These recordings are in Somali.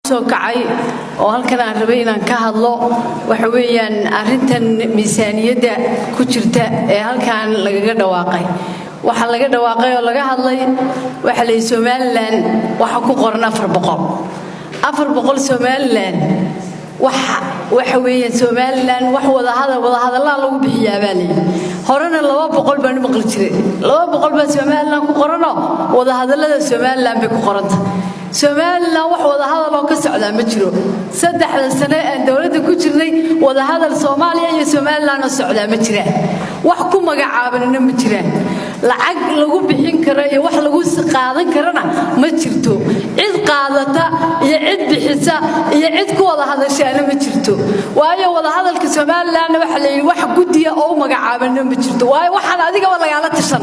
Soo kacay oo halkan aan rabay inaan ka hadlo waxa weeyaan arrintan miisaaniyadda ku jirta ee halkan lagaga dhawaaqay. Waxaa laga dhawaaqay oo laga hadlay, waxaa la yidhi Somaliland waxa ku qoran 400, 400. Somaliland waxa weeyaan Somaliland wax wadahadal, wadahadallaa lagu bixiyaa baa layidhi. Horena 200 baan u maqli jiray. 200 baa Somaliland ku qoranoo wadahadallada Somaliland bay ku qoranta. Somaliland wax wadahadal oo ka socdaa ma jiro. 3da sane aan dowladda ku jirnay, wadahadal Soomaaliya iyo Somaliland oo socdaa ma jiraan, wax ku magacaabanina ma jiraan. Lacag lagu bixin karo iyo wax lagu qaadan karana ma jirto. Cid qaadata iyo cid bixisa iyo cid ku wada hadashaana ma jirto, waayo wadahadalka Somalilandna waxaa la yidhi wax guddiya oo u magacaabanna ma jirto. Waayo waxaan adigaba lagaala tashan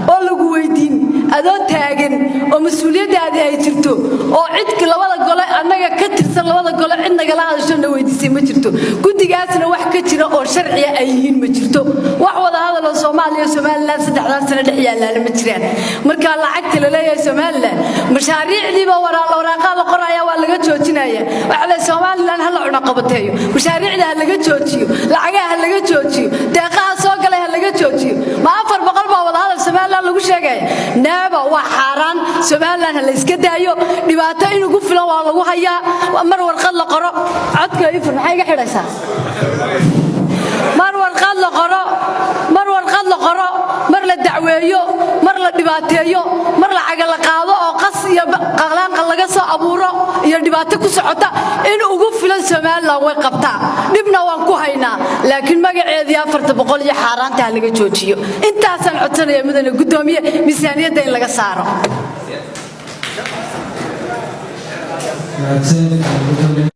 oo lagu weydiin, adoo taagan oo mas-uuliyaddaadii ay jirto oo cid labada gole annaga ka tirsan, labada gole cid nagala hadasho na weydiisay ma jirto. Guddigaasna wax ka jira oo sharciya ay yihiin ma jirto. Wax wada hadal oo Soomaaliya, Somaliland 3daas sano dhex yaalaana ma jiraan. Marka lacagta la leeyahay Somaliland, mashaariicdiiba waraaqaa la qoraya, waa laga joojinaya. Waxa la Somaliland ha la cunaqabateeyo, mashaariicda ha laga joojiyo, lacagaha ha laga joojiyo, deeqaha soo galay ha laga joojiyo. Ma 400 baa wada hadal Somaliland lagu sheegaya? Naaba, waa xaaraan. Somaliland ha la iska daayo. Dhibaato in ugu filan waa lagu hayaa. Mar warqad la qoro, codka ifur, maxay iga xidhaysaa? Mar warqad la qoro, mar warqad la qoro, mar la dacweeyo, mar la dhibaateeyo, mar lacaga la qaado oo qas iyo qaqlaanqa laga soo abuuro iyo dhibaato ku socota in ugu filan Somaliland way qabtaa, dhibna waan ku haynaa. Laakiin magaceedii 400 iyo xaaraanta ha laga joojiyo. Intaasaan codsanaya, mudane guddoomiye, miisaaniyadda in laga saaro. Mahadsanid, gudoomiye.